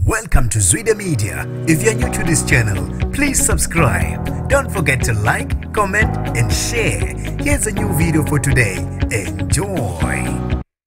Welcome to Zwida Media. If you're new to this channel, please subscribe. Don't forget to like, comment, and share. Here's a new video for today. Enjoy.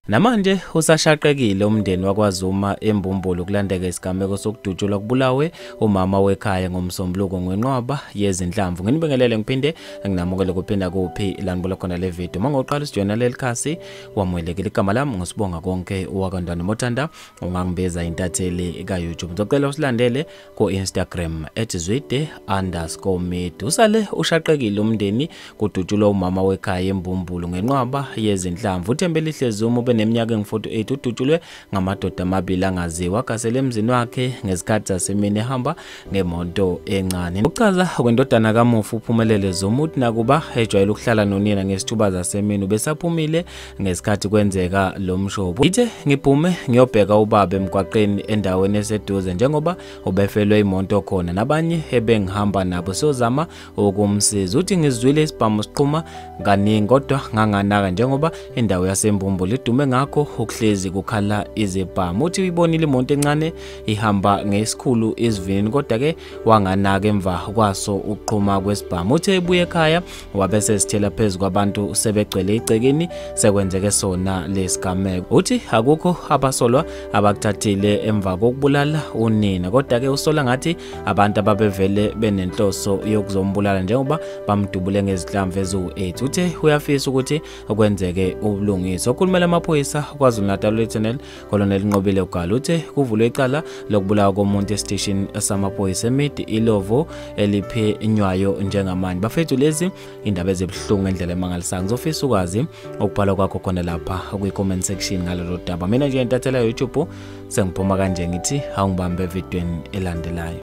Namanje usashaqekile umndeni wakwaZuma eMbumbulu kulandeka isigameko sokudutshulwa kubulawe umama wekhaya ngomsombuluko ngenqwaba yezinhlamvu. Nginibingelele ngiphinde nginamukele kuphinda kuphi la nibola khona le video. Mangoqala usijoyina leli khasi wamukelekile. Igama lami ngosibonga konke wakandwana Mothanda, ungangibiza intatheli ka YouTube. Ngicela usilandele ku Instagram @zwide_media. Usale ushaqekile umndeni kudutshulwa umama wekhaya eMbumbulu ngenqwaba yezinhlamvu. uThembelihle Zuma ube neminyaka engu-48 udutshulwe ngamadoda amabili angaziwa gasele emzini wakhe ngesikhathi sasemini ehamba ngemoto encane. Ukuchaza kwendodana kamufi uPhumelele Zuma uthi nakuba ejwayele ukuhlala nonina ngesithuba zasemini ubesaphumile ngesikhathi kwenzeka lo mshobo. Ithe ngiphume ngiyobheka ubaba emgwaqeni endaweni eseduze njengoba ubefelwe imoto khona nabanye ebengihamba nabo siyozama ukumsiza. Uthi ngizwile isibhamu siqhuma kaningi kodwa nganganaka njengoba indawo yaseMbumbulu idume ngakho ukuhlezi kukhala izibhamu. Uthi uyibonile imoto encane ihamba ngesikhulu isivinini kodwa ke wanganaka emva kwaso ukuqhuma kwesibhamu. Uthi ebuye ekhaya wabe sesithela phezu kwabantu sebegcwele igcekeni sekwenzeke sona lesigameko. Uthi akukho abasolwa abakuthathile emva kokubulala unina kodwa ke usola ngathi abantu ababevele benenhloso yokuzombulala njengoba bamdubule ngezinhlamvu eziwu-8. Uthi uyafisa ukuthi kwenzeke ubulungiswa. Okhulumela amaphoyisa KwaZulu-Natal Lieutenant Colonel Nqobile Ugala uthe kuvulwe icala lokubulawa komuntu esiteshini samaphoyisa eMid Ilovo eliphenywayo njengamanje. Bafethu, lezi indaba ezibuhlungu ngendlela emangalisayo. Ngizofisa ukwazi ukubhala kwakho khona lapha kwi-comment section ngalolu daba. Mina nje intathela YouTube sengiphuma kanje ngithi awungibambe evidweni elandelayo.